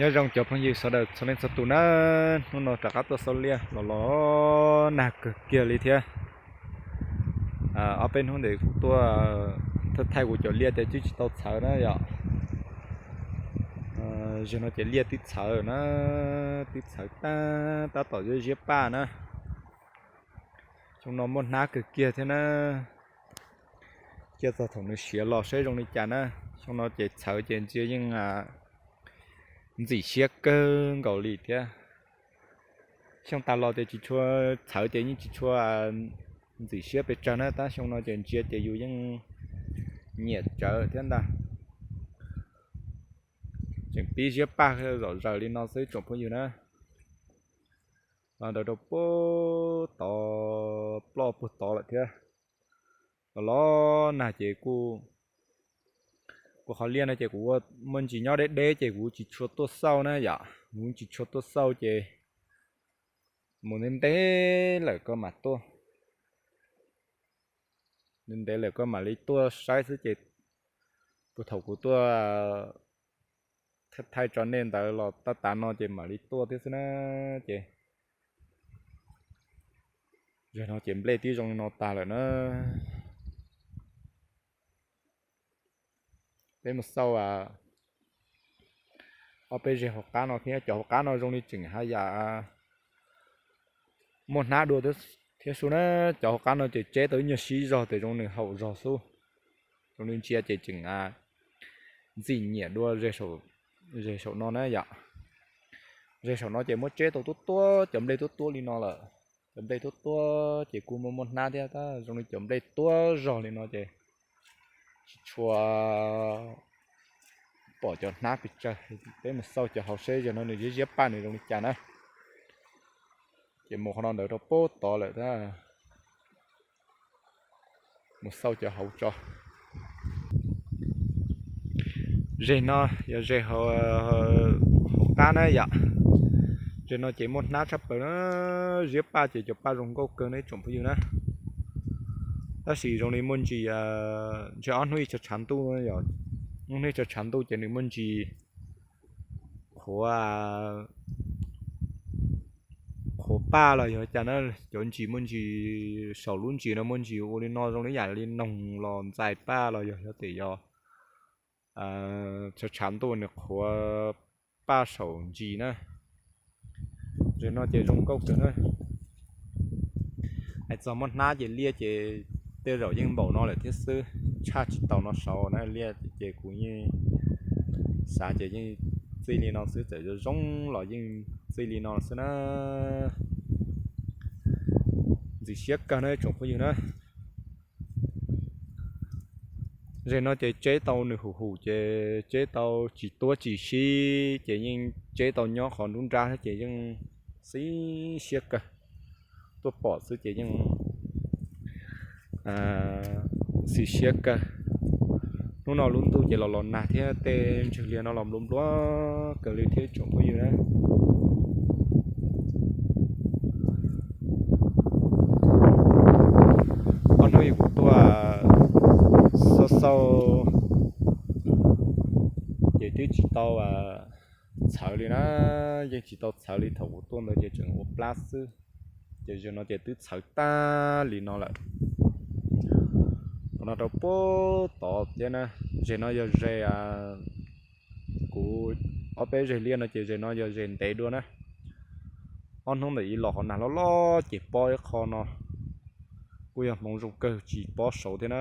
Nyob zoo cov phooj ywg sawv daws txhua leej txhua tus na, hnub no rov qab tuaj xauj liaj los los nag kawg kiag li thiab. Ob peb hnub ntawd kuv tuaj thaij thaij kuv cov liaj ces twb tsis tau txhawv na yom. Zaum no ces liaj twb txhawv na, twb txhawv tag tab tom ziab ziab paj na. Xyoo no muaj hnab kawg kiag thiab na. Cia txog thaum nws siav los saib zoo li cas na. Xyoo no ces txhawv ces ntsia yeej ntxim siab kawg nkaus li thiab. Xyoo tas los ces tsis tshua txhawv ces yeej tsis tshua ntxim siab pes tsawg na, tab xyoo no ces ntsia ces yus yeej nyiam tsawv thiab ntag. Tseem pib ziab paj zom zaws li no xwb tsoom phooj ywg na. Los ntawd rau puag tod, ploj puag tod lawm thiab. Los los nag ces kuj, kuv qhov liaj no ces kuv ua muaj ntsis nyob deb deb ces kuv tsis tshua tuaj xauj na yom, kuv tsis tshua tuaj xauj ces mus ntev ntev lawm koj mam tuaj, ntev ntev lawm koj mam li tuaj saib xwb ces puag thaum kuv tuaj thaij tso nej ntawd los tab tas no ces mam li tuaj thiab xwb na. Ces zaum no ces nplej twb zoo li no tag lawm na. Peb mus xauj ob peb zeg hauv qab no thiab, cov hauv qab no zoo li tseem haj yam muaj hnab dua thiab xwb na. Cov hauv qab no ces tseb tau ib nyuag sib zog tes zoo nws haum zog xwb, zoo li ntsia ces tseem ntxim nyiam dua zeg saum no na yom. Zeg saum no ces muab tseb tau tuab tuab, cov nplej tuab tuab li no lawm. Cov nplej tuab tuab ces kuj muaj muaj hnab thiab, tab zoo li cov nplej tuab zog li no ces tsis tshua pom cov hnab pes tsawg. Peb mus xauj cov hauv seb zaum no nws ziab ziab paj nws zoo li cas na. Ces mus qhov no ntawd rau puag tod lawm thiab. Mus xauj cov hauv tso. Zeg no yog zeg hauv qab na yom. Zeg no ces muaj hnab tshaj plaws na, ziab paj ces cov paj zoo nkauj kawg ne tsoom phooj ywg na. Tab sis zoo li muaj ntsis, ntshe ob hnub ib tshav tshav ntuj, ob hnub ib tshav tshav ntuj ces nws muaj ntsis qhuav, qhuav paj los yog cas na, cov ntsis muaj ntsis saum lub ntsis no muaj ntsis ua li no zoo li yam li noog los ntxais paj los yog xyov tias yog tshav tshav ntuj nws qhuav paj saum ntsis na. Zeg no ces zoo nkauj kawg na. Hais txog muaj hnab ces liaj ces tej zaum yeej npaum no lawm thiab xwb, tshaj tsis tau no saud na. Liaj ces kuv yeej xav ces yeej txij li no xwb, txawm zoo zoo los yeej txij li no xwb na. Ntxim siab kawg na tsoom phooj ywg na. Zeg no ces tseb tau nws hum hum ces tseb tau tsis tuab tsis sib ces yeej tseb tau nyob qhov nruab nrab thiab ces yeej xib siab kawg. Tuaj pom xwb ces yeej xib siab kawg. Hnub no lub ntuj ces los los nag thiab tej ntswg liaj no los nplua nplua kawg li thiab tsoom phooj ywg na. Ob hnub kuv tuaj xauj xauj ces twb tsis tau txhawv li na, yeej tsis tau txhawv li thaum kuv tuaj ntawd ces tseem ua plab xwb. Ces zaum no ces twb txhawv tag li no lawm. Qhov no rau puag tod thiab na. Zeg no yog zeg, kuv ob peb zeg liaj no ces zeg no yog zeg ntev dua na. Ob hnub ntawm ib los qhov nag loj loj ces pob ib qho no, kuj yog hmoov zoo kawg tsis pob saud thiab na.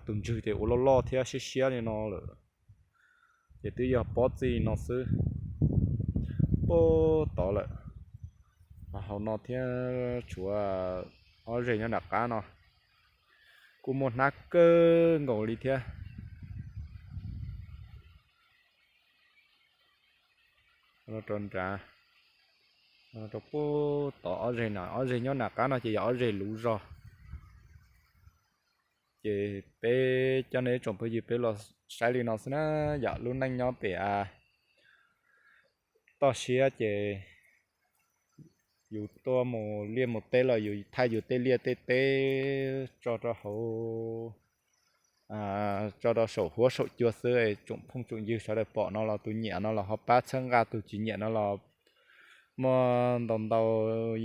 Tus ntswg ces ua loj loj thiab siab siab li no lawm, ces twb yog pob txij no xwb. Puag tod lawm, hauv no thiab tshuav ob zeg nyob nram qab no kuj muaj hnab kawg nkaus li thiab. Rau nrad, rau puag tod ob zeg no, ob zeg nyob nram qab no ces yog ob zeg luv zog. Ces peb coj nej tsoom phooj ywg peb los saib li no xwb na. Yog lub neej nyob pem toj siab ces yus tuaj mus liaj mus teb los yus thaij yus tej liaj tej teb tso rau hauv tso rau saum huab saum cua xwb, tsoom phooj tsoom ywg sawv daws pom no los tus nyiam no los ho pab txhawb nqa, tus tsis nyiam no los muaj ntau ntau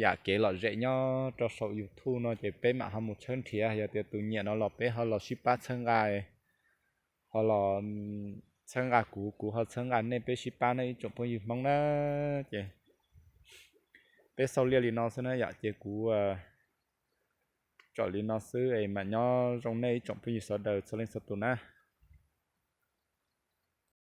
yam kev lom zem nyob rau saum YouTube no ces peb mam ho mus tshawb nrhiav. Yog tias tus nyiam no los peb ho los sib pab txhawb nqa, ho los txhawb nqa kuv, kuv ho txhawb nqa nej, peb sib pab nawb ib tsoom phooj ywg Hmoob na. Ces peb xauj liaj li no xwb na yom, ces kuv tsom li no xwb es mam nyob zoo nej ib tsoom phooj ywg sawv daws txhua leej txhua tus na.